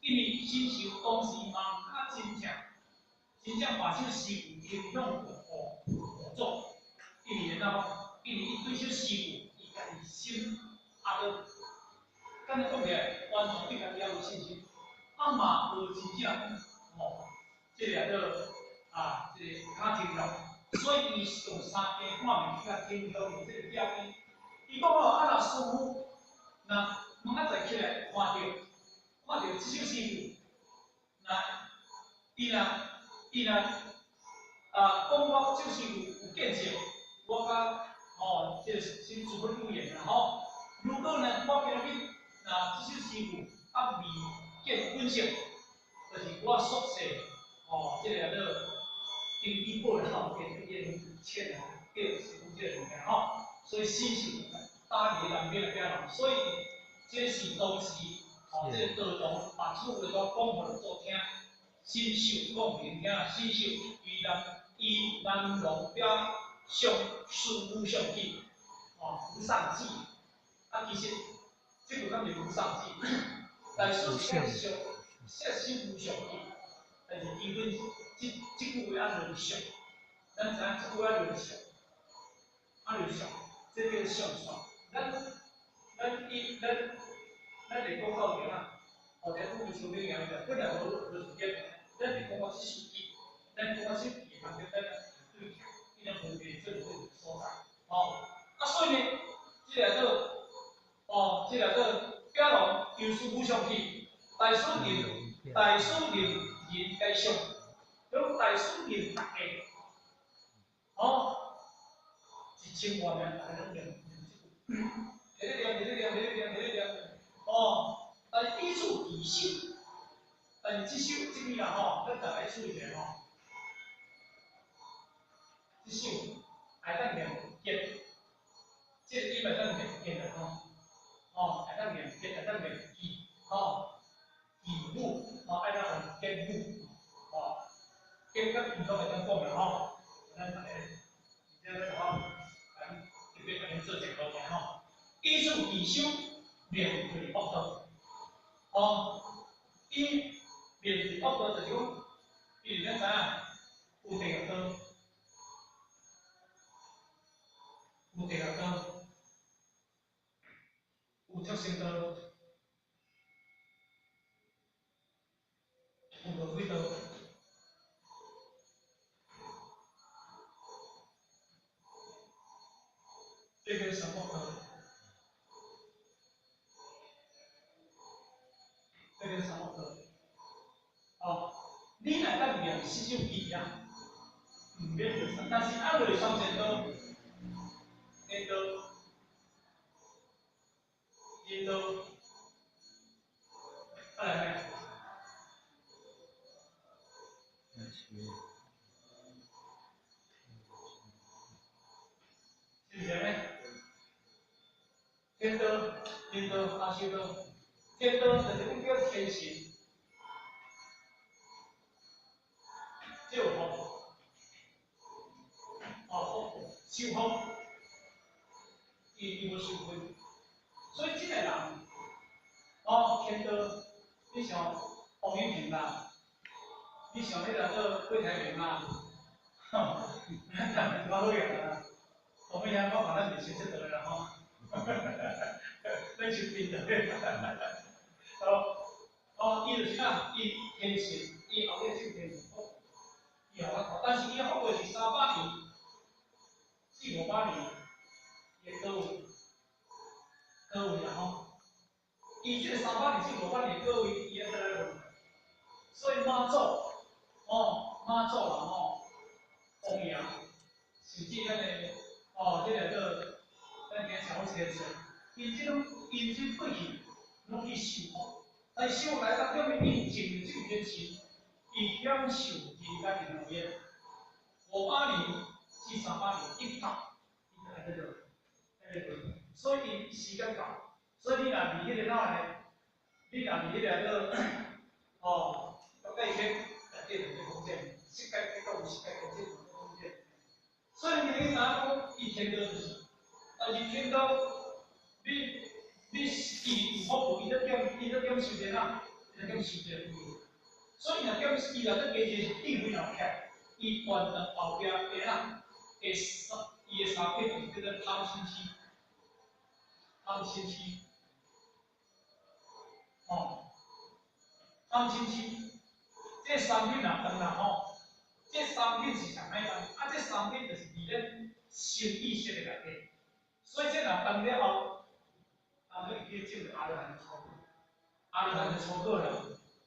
A: 因為神秀當時嘛較真正，真正把這個師父影響哦五祖，因為安怎？因為伊對這師父，伊家己心壓倒，敢若講起來，完全對家己猶有信心，啊嘛無真正哦，這個做啊，這個較清楚，所以伊是用三更半暝去共天香這個壁邊，伊講哦，啊若師父，若明仔載起來看著這首詩句，若伊若啊講我這首詩句有見識，我佮哦，這個是諸佛有緣啦吼。如果呢，我今仔日若這首詩句猶未見本性，就是我宿世哦，這個叫做根基薄了，變變淺啊，對，是講這個物件吼。所以死是打佇南邊的煏龍，所以這是當時哦，這個道場把此話都講予六祖聽，神秀講予𪜶聽，神秀於南龍煏上師無上記，哦，無上記，啊，其實這個敢是無上記，但是是講上，寫師無上記，但是基本這句話按落去上，咱知影這句話按落去上，按落去上，這叫上線。咱會講到點啊？哦，咱講出名個，本來無時間，咱會講到這首句，咱講到這首句當中，咱對伊個分別做這個所在，哦，啊，所以呢，這個做，哦，這個做煏龍求師無上記，大師令人該相，講大師令逐家，哦，1000外人逐家攏念念這句，佇咧念，佇咧念，佇咧念，佇咧念，哦，但是以處其修，但是這首這句啦吼，咱逐家注意者吼，這首愛當念結，這個音會當念結啦吼，哦，會當念結，會當念記，吼，記母，吼，愛當用結母，吼，結佮記攏會當講啦吼，咱逐家，而且咱吼，咱特別共恁做一個吼，以處其修，免退惡道，哦，伊免退惡道就是講，伊是咱知影有地獄道，有地獄道，有畜生道，有餓鬼道。這個三惡道，這個三惡道。哦，你若當念四首偈啊，毋免著三，但是按落三善道，天道、人道，啊來咩？是毋是按呢？天道、人道、阿修道，天道就是阮叫天神，這有福，哦福受福，伊無受虧，所以這個人，哦天道，你像王永慶啦，你像彼個做郭台銘啦，吼，咱就較好用啦，王永慶我看咱是先這道的啦吼。咱是贫的，哦，哦，伊就是啥？伊天神，伊後日就天神福，伊後日，但是伊福報是300年至500年，伊會果位，果位啦吼。伊這個300年至500年果位，伊愛再來輪迴。所以媽祖，哦，媽祖啦吼，王爺，甚至咱的，哦，這個叫。咱今食好千歲，𪜶這種𪜶這過去攏去受福，但是受來當中，𪜶證這個天神，伊享受人間的樂園。500年至300年一到，伊就來這個，來這個，所以伊時間到，所以你若佇彼個哪呢？你若佇彼個叫哦，我甲伊講，內底就咧講這個，世界結果有世界結果就咧講這個，所以你知影講，伊天道就是。但是天道，你伊有福報，伊咧減修煉啊，伊咧減修煉智慧。所以若減，伊若閣加一個智慧若起來，伊完全後壁會啊，會三，伊的三品就是叫做貪嗔痴，貪嗔痴，吼，貪嗔痴，這三品若斷啦吼，這三品是啥物人？啊，這三品就是佇咱心意識的內底。所以這若斷了後，啊，你去證得阿羅漢的初果，阿羅漢的初果啦，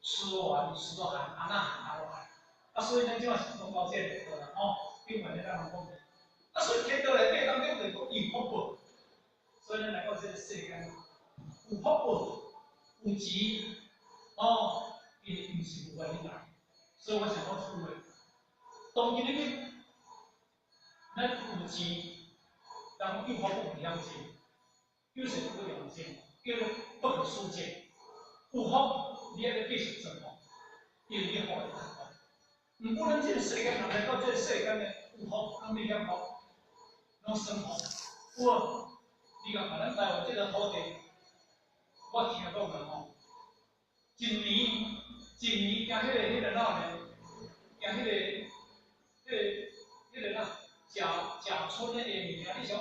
A: 說完斯陀含、阿那含、阿羅漢，啊，所以咱這馬是講到這個啦，吼，頂懸咧咱攏講。啊，所以天道內底當中就是講有福報，所以咱來到這個世間，有福報、有錢，哦，伊毋是無原因來，所以我想講一句話，當今日咱有錢。當有福報不相信，有神不相信，叫做不可思議。有福，你愛閣繼續賺福，因為你福會較大。毋過咱這個世間人來到這個世間呢，有福攏免享福，攏耍福。有無？你共看咱台灣這個土地，我聽講啦吼，一年一年驚彼個哪呢？驚彼個哪？食食賰的物件，你想，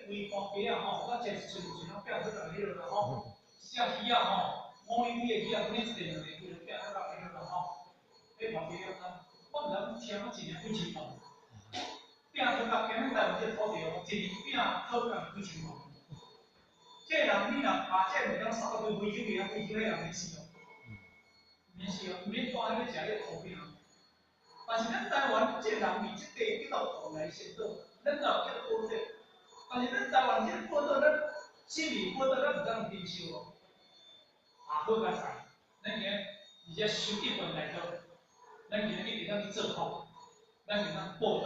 A: 彼個規盤雞仔吼，我食一喙一喙攏變出來彼落啦吼，一隻魚仔吼，五厘米的魚仔，每一塊兩塊，規个變出來彼落啦吼，彼盤雞仔，我毋知聽講一年幾千萬，拼土角，今日台灣這個土地哦，一年拼土角幾千萬。這個人你若把這個物件送到非洲去，非洲彼人免死哦，免死哦，免帶彼個食彼個土餅。但是咱台灣這個人佇這地叫做蓬萊仙島，咱就有叫做寶島。但是咱台灣這個寶島，咱心理寶島，咱毋知通珍惜無？啊，好佳哉，咱今日而且修一份大道，咱今日一定當去做福，咱會當報道，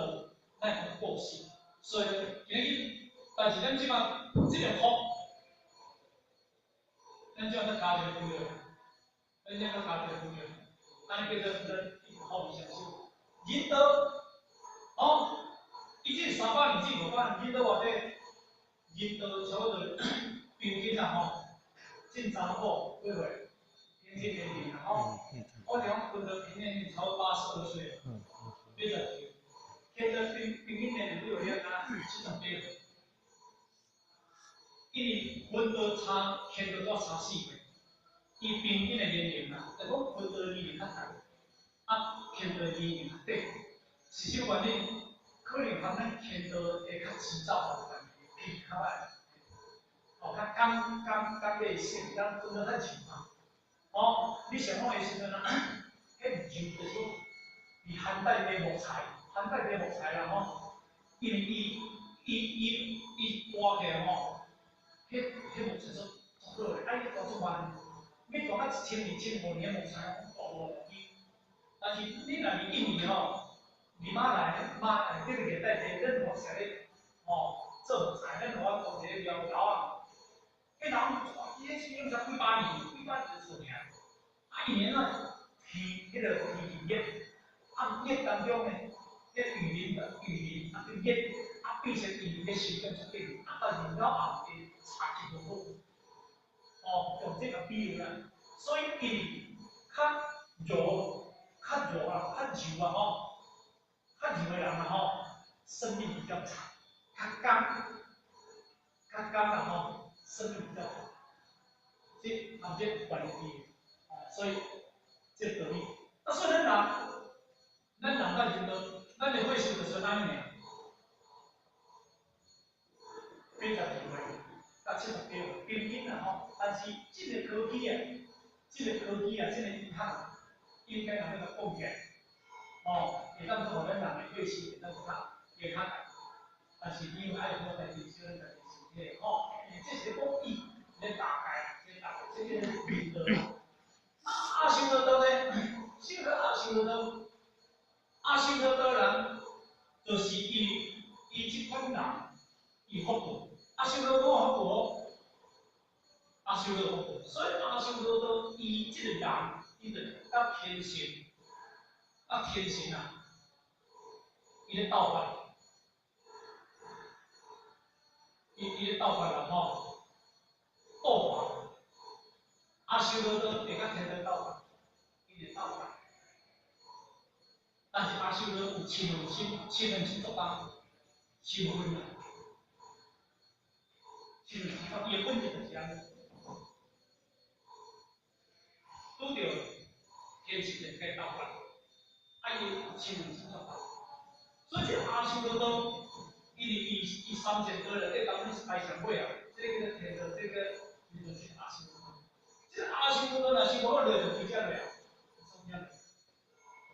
A: 咱會當報喜。所以今日，但是咱這馬這個福，咱這馬閣加一個對，咱這馬閣加一個對，按呢叫做咱一直福相修。人道，哦，伊這300年至500年，人道偌濟？人道差不多平均啊吼，進查某幾歲？平均年齡啊吼，我聽講分到平均年齡差不多82歲，80歲。天道平均年齡幾歲？啊，78歲。差天道才差4歲，伊平均的年齡啊，就講昆道年齡較大，啊天道年齡較短，是啥原因？可能含咱天道會較遲早有關係，皮較歹，哦，較剛剛剛個性，咱昆道較柔嘛。哦，你想看的時陣啊，彼柔就是講，伊寒帶的木材，寒帶的木材啦吼，因為伊拔起來吼，彼木材足足好的，啊伊大足慢，欲大到1000年、1500年的木材，大無容易。但是你若是印尼吼，佇馬來馬來這個熱帶地，咱有啥咧？吼，做木材，咱有法講一個苗頭啊，彼人哇，伊彼時陣才幾百年，幾百年就出名。啊，伊年啊，天彼個天氣熱，啊熱當中呢，彼雨林的雨林啊，變熱，啊變成伊的生長出變，啊到人了後會差質無好。哦，用這個比喻啦，所以伊較柔、較柔啊，較柔啊吼，較柔的人啊吼，生命比較長，較剛、較剛啊吼，生命比較短。這含這關係，啊，所以這道理。啊，所以咱人，咱人甲人道，咱的歲數就相當於爾，82歲到78歲，平均啦吼。但是這個科技啊，這個科技啊，這個醫學啊，應該能夠講起來，哦，會當講予咱人的歲數會當較加較大。但是因為愛好家己小咱家己身體吼，因為這是講伊咧大概啦，這大概這個人道啦。阿修羅道呢？什麼阿修羅道？阿修羅道人，就是伊伊這款人，伊福報。阿修羅道福報，阿修羅福報。所以阿修羅道伊這個人，伊就佮天神，啊天神啊，伊咧鬥法，伊咧鬥法啦吼，鬥法。阿修羅道會佮天道鬥法，伊會鬥法。但是阿修羅有嗔恨心，嗔恨心作重，嗔恨啊，嗔恨心，伊的本質就是按呢。拄著天神就共伊鬥法，啊伊有嗔恨心作重，所以這阿修羅道，伊伊伊三千多內底當中是排上尾啊，這個叫做天道，這個伊就是阿修羅道。這個阿修羅道若是無落就直接落啊，創啥？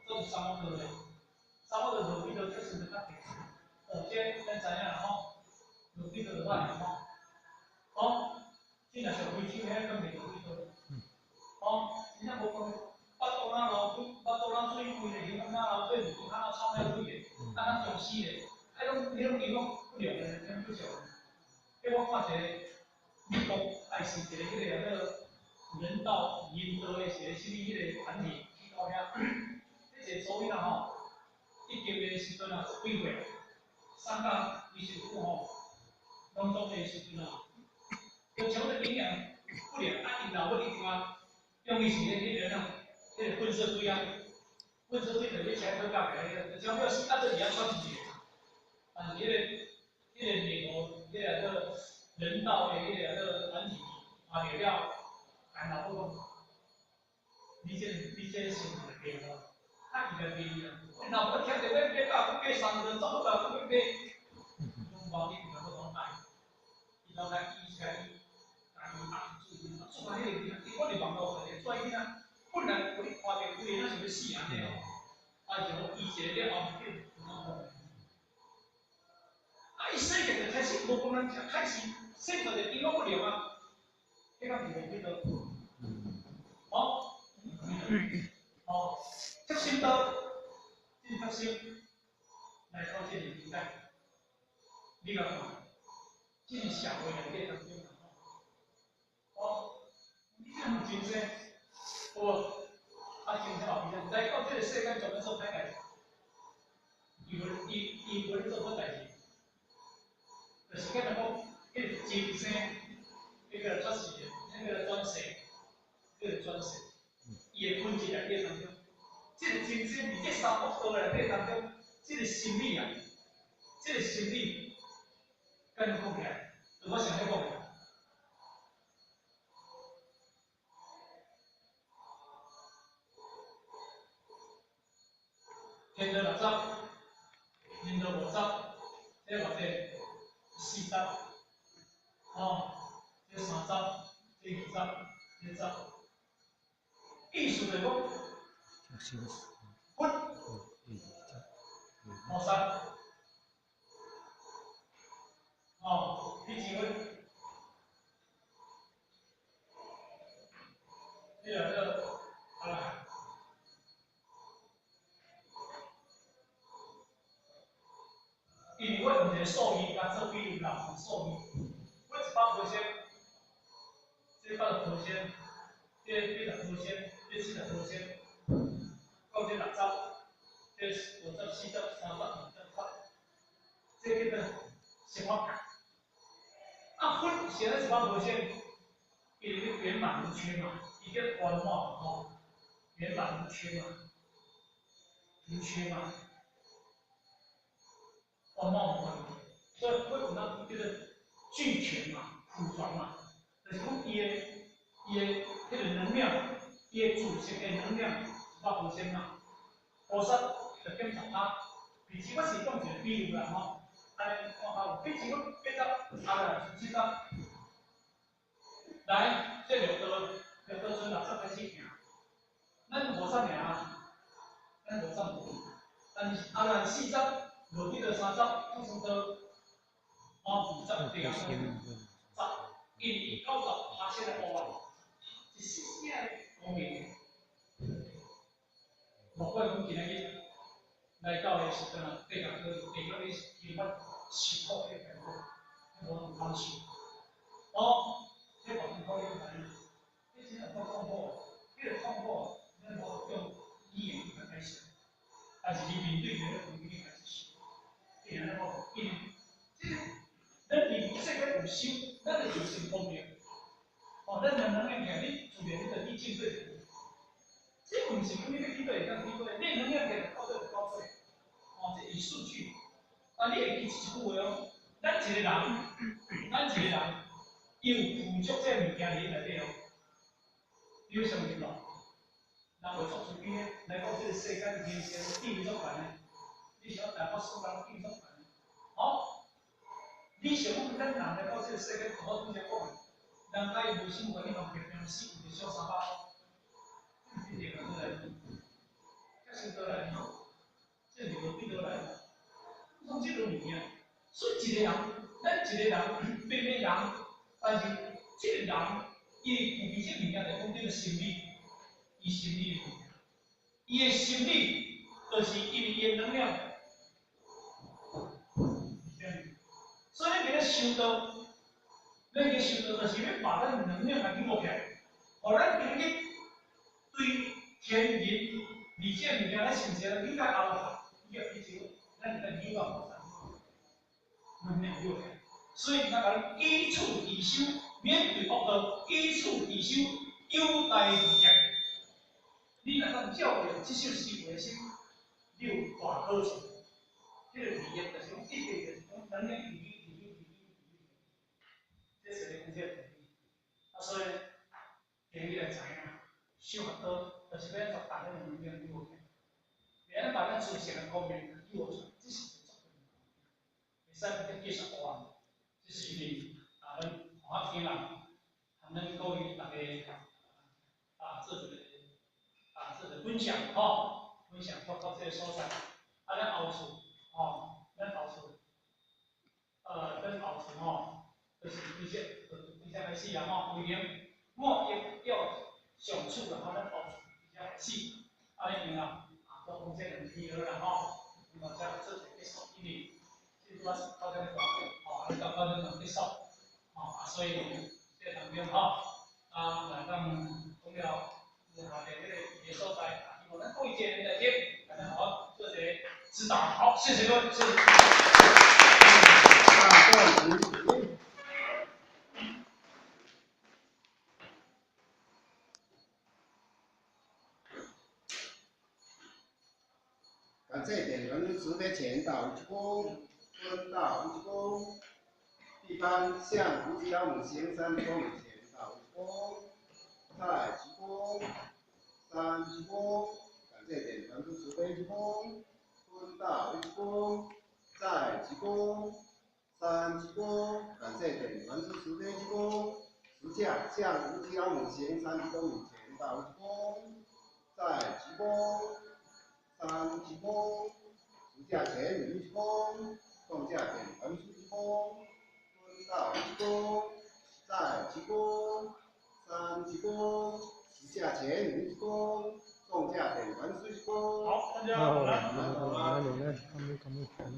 A: 做三惡道咧，三惡道落去就出生就較低。哦，這咱知影啦吼，落去就落歹吼。哦，這若上非洲遐敢袂落去倒？哦，真正無講，腹肚若流水，腹肚若水規个胸若流水，較若臭尿水的，啊若僵屍的，啊攏彼種營養不良的，敢不少。彼我看一個美國還是一個彼個叫做人道人道的一個啥物彼個團體去到遐，彼一個組囡仔吼，一經的時陣啊，十幾歲，送到醫生府吼，攏總的時陣啊，就像個營養不良，啊，𪜶老母一定啊，用伊是咧彼個哪，彼個糞埽堆啊，糞埽堆就咧車倒甲起來，就差不多死，啊，就佇遐喘氣的。但是彼個美國彼個叫人道的彼個叫團體看著了，共老母講，你這生活病哦，啊伊來買啊，老母聽著欲買到買三頓，做好啊，閣欲買，攏無緊，伊老母講愛，伊老來伊是共伊，共伊壓住，做啊彼個囡仔，我佇網路看著，做囡仔本來予你看著規個若想欲死按呢哦，啊就伊一個了後變有哪講？啊，伊細個就開始無講咱食，開始細個就營養不良啊，彼個是落幾多？哦，哦，畜生道，這畜生來到這個人間，你共看，這個社會內底當中哦，你這樣今生，有無？啊，今生後邊來到這個世間專門做歹代誌，伊無伊伊無咧做好代誌，就是敢若講，彼個今生，彼個轉世的，彼個轉世，彼個轉世，伊的本質內底當中，這個今生佇這三惡道內底當中，這個心理啊，這個心理，敢若講起來，就我上咧講的，天道六十，人道五十，這偌濟？40，吼，這30，這20，這十。意思就是講，佛、菩薩，吼，彼一位，這個叫阿羅漢。因為我用一個數字來做比喻啦，用數字，我100%，這80%，這80%，這70%，講這60，這50、40、30、20、十，這叫做什麼？啊，佛寫了100%，伊是圓滿無缺嘛，伊叫圓滿吼，圓滿無缺嘛，無缺嘛。圓滿無缺，所以佛有那叫做俱全嘛、普全嘛，就是講伊的彼個能量，伊的自性的能量100%嘛。菩薩就減10%，其實我是講一個比喻啦吼，按呢看較有，比如講80，阿羅漢是70，來，這六道從60開始行，咱50爾，咱50無，但是阿羅漢40。落去到30，出生到哦20，對啊，十，因為90%的烏啊，一絲絲仔的光明。莫怪講今仔日來到的時陣啊，地下去，地下去伊捌受苦的感覺，無通受。哦，這無通苦你知影？你真正足痛苦，彼個痛苦，咱無用語言去解釋，但是你面對著彼個環境開始受。因為這個，咱佇世間有修，咱就自性光明。哦，咱能能量起來，你自然你就去正對。這毋是講你欲去佗會當去佗，你能量起來到佗就到佗。哦，這是數據。啊，你會記一句話哦，咱一個人，咱一個人，伊有具足這個物件佇內底哦。你欲相信無？人會作出邊來講，這個世間人生地位足懸的，你想大法師人地位足懸的？哦，你想講咱人來到這個世間，我拄才講的，人家伊無心無你嘛平平死，有一個小三百，這是倒來，這是倒來，這是無對倒來，講這個物件，所以一個人，咱一個人，平平人，但是這個人，伊具備這個物件，就講這個心理，伊心理的物件，伊的心理，就是因為伊的能量。所以咱今日修道，咱今日修道就是欲把咱能量來激活起來，予咱今日對天人二這物件，咱是毋是咱應該阿羅漢？你要比如，咱是咱有啊無能量激活起來。所以咱講以處自修，免對惡道；以處自修，有待無業。你若當照用這首詩話的心，你有大好處。這個利益就是講一定就是講能量利益。這是咧講這個道理，啊，所以今日來知影，修佛道就是欲按怎把咱的能量激活起來，欲按怎把咱自性的光明激活出來，這是一個足重要的物件。會使閣繼續學啊，這是因為啊，咱看天人，含咱各位逐家啊，做一個啊，做一個分享吼，分享到到這個所在，啊，咱後厝吼，咱後厝，咱後厝吼。就是直接，就直接開始啊！吼，為明末應要上處啦，吼，咱後厝直接開始，啊，你明啊？啊，都講這兩天了啦，吼，我們才做一個結束，因為這拄仔是9點半，吼，啊，到9點半結束，吼，啊，所以這當中吼，啊，來當講了，下邊這個一個所在，啊，希望咱各位這個在這，大家好做一個指導，好，謝謝各位，謝謝。
B: 感謝點傳慈悲前導一躬，尊導一躬，地方向菩提老母行三光前導一躬，再一躬，三一躬，感謝點傳慈悲一躬。架向無極老母行三鞠躬禮，前倒一躬，再鞠躬，三鞠躬，十架前兩鞠躬，動駕點傳書一躬，蹲道一躬，再鞠躬，三鞠躬，十架前兩鞠躬，動駕點傳書一躬。
A: 好，大家晚安。
C: 好，晚安，晚安，感恩感恩。